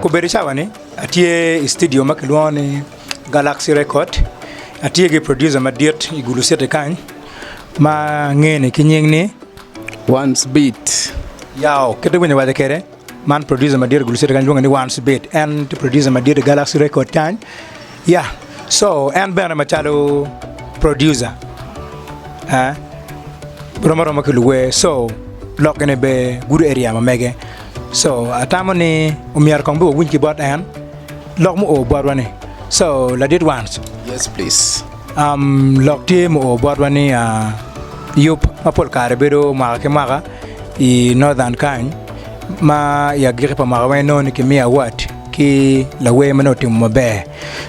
Kobedo cawa ni atye i studio ma kilwongo ni Galaxy Record atye ki producer madit i Gulu City kany ma ngene ki nying ni Ones Beat. Yao kit ma iwinyo waco kwede man producer madit i Gulu City kany lwonge ni Ones Beat en tye producer madit i Galaxy Record kany ya so en bene macalo producer rom aroma ki luwer so lok eni bene gudo area ma mege so atamo ni omyero kong bene wawiny ki bot en lok mu oo botwa ni so ladit Ones Yes please. Um, lok tye mu oo botwa ni uh, yub ma pol kare bedo mwaka ki mwaka i Northern kany ma i agikki pa mwaka weng inongo ni kimiyo award ki lawer ma nongo otimo maber.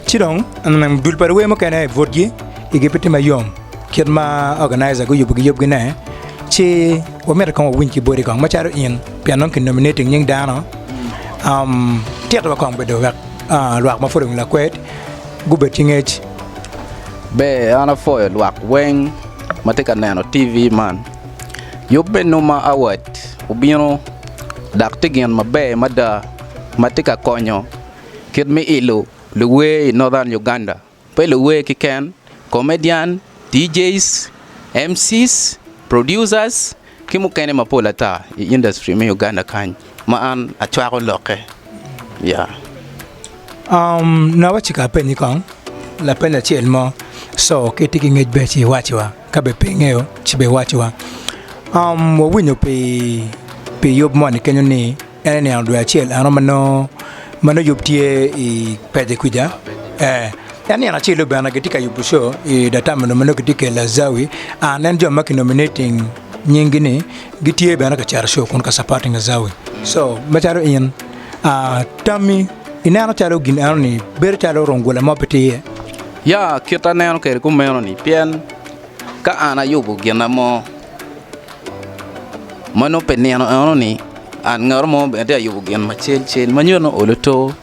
Ci dong mm, dul pa luwer mukene i butgi igi pe tye mayom kit ma organizer guyubo ki yubgi ne ci wamito kong wawiny ki boti kong macalo in pien nongo ki nominating nying dano um, titwa kong bedo wek uh, lwak ma pud owinyo lakwed gubed ki ngec. Ber an apwoyo lwak weng ma tye ka neno TV man. Yub me Numa Award obino dok tye gin maber mada ma tye ka konyo kit me ilo luwer i Northern Uganda. Pe luwer keken, comedian, DJs, MCs, producers ki mukene mapol ata i industry me Uganda kany ma an acwako lokke. Yeah. Um, nongo ci ka apenyi kong lapeny acel mo so ka itye ki ngec ber ci iwacciwa ka bene pe ingeyo ci bene iwacciwa. Um, wawinyo pi pi yub moni kenyo ni En i nino dwe acel eno ma nongo ma nongo yub tye i pece kwica ee en nino acel-lu bene gitye ka yubo show i Datamino ma nongo gitye kelo Azawi and en jo ma ki nominating nyinggi ni gitye bene ka cito show kun ka supporting Azawi so macalo in ah tammi ineno calo gin eno ni bedo calo rungula mo pe tye iye? Ya kit aneno kwede kumeno ni pien ka an ayubo gina mo Ma nongo pi nino enoni an ngat mo bene tye ka yubo gin macel cel ma nyuto ni olo to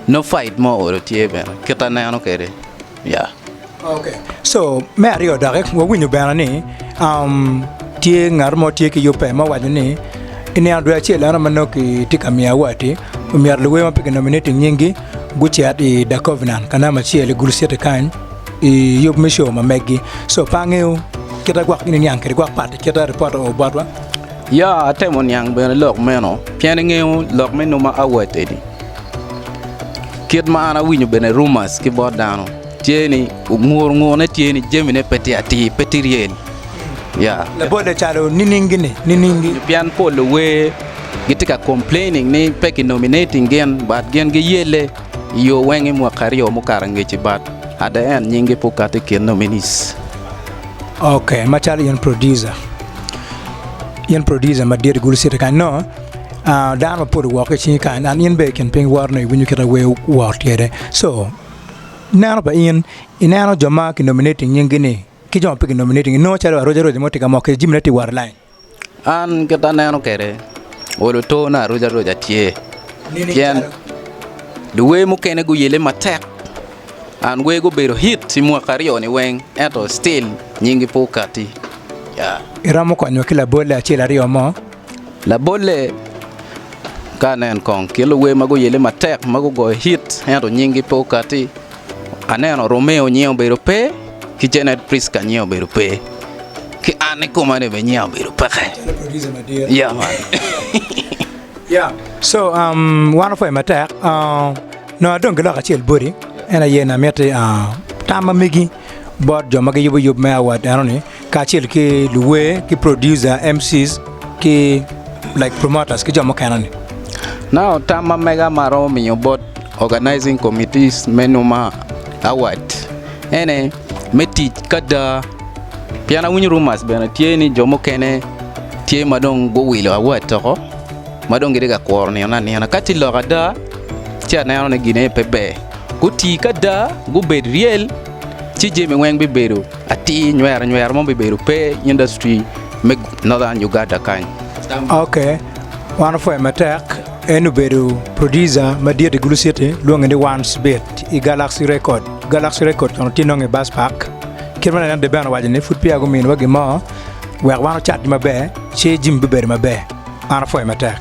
nongo fight mo olo tye bene kit aneno kwede ya. Okay so me aryo doki wawinyo bene ni um, tye ngat mo tye ki yubbe ma owaco ni i nino dwe acel eno ma nongo kitye ka miyo award-ti omyero luwer ma pe ki nominating nyinggi gucit i The Covenant ka namba acel i Gulu City kany i yub me show ma meggi. So pe angeyo kite gwok in iniang kwede gwok pat ki kite ripot oo botwa. Ya atemo niang bene lok meno pien ingeyo lok me Numa Award eni kit ma an awinyo bene rumors ki bot dano tye ni ngur ngurne tye ni jamine pe tye atir pe tye real ya. Labolle calo nining gini nining? Pien pol luwer gitye ka complaining ni pe ki nominating gin but gin giyelle I yo weng i mwaka aryo mukato angec i bat at the end nyingi pe okati i kin nominees. Ok, macalo in producer, in producer madit i Gulu City kany nongo ah, dano mapol owok ki i cingi kany and in bene i kin piny woro nongo iwinyo kit ma wer wot kwede. So, neno pa in, ineno jo ma ki nominating nyingi ni ki jo ma pe ki nominating inongo calo aroca roca mo tye ka moko kede jamine tye wot i line. An kit aneno kwede olo to ne aroca roca tye pien luwer mukene guyelle matek and wer gubedo hit i mwaka aryo-ni weng ento still nyinggi pe okati. Iromo konyowa ki labolle acel aryo mo? Labolle ka anen kong kin luwer ma guyelle matek ma gugoyo hit ento nyinggi pe okati Aneno Romeo nyinge obedo pe, ki Janet Prisca nyinge obedo pe, ki an ikoma ni bene nyinga obedo peke. Yeah man. Yeah. So um, wan opwoyo matek. Uh, nongo adong ki lok acel boti, en aye ni amiti uh, tam ma megi bot jo ma giyubo yub me award eno-ni kacel ki luwer ki producer, MCs ki like promoters ki jo mukene-ni. Now tam ma mega ma aromo miyo bot Organizing Committees me Numa Award ene me tic ki ada pien awinyo rumors bene tye ni jo mukene tye ma dong guwilo award oko ma dong gitye ka kuro nino anina ka tye lok ada ci aneno ni gine pe ber guti ki ada gubed ryel ci jami weng bibedo atir nywero nywero mo bibedo pe i industry me Northern Uganda kany. Ok, wan opwoyo matek. En obedo producer madit i Gulu City, lwonge ni Ones Beat i Galaxy Record. Galaxy Record kono tye nonge i Bus Park. Kit ma lanen Deben owaco ni pud peya guminiwa gin mo wek wan ocatgi maber ci jami bibedo maber. An apwoyo matek.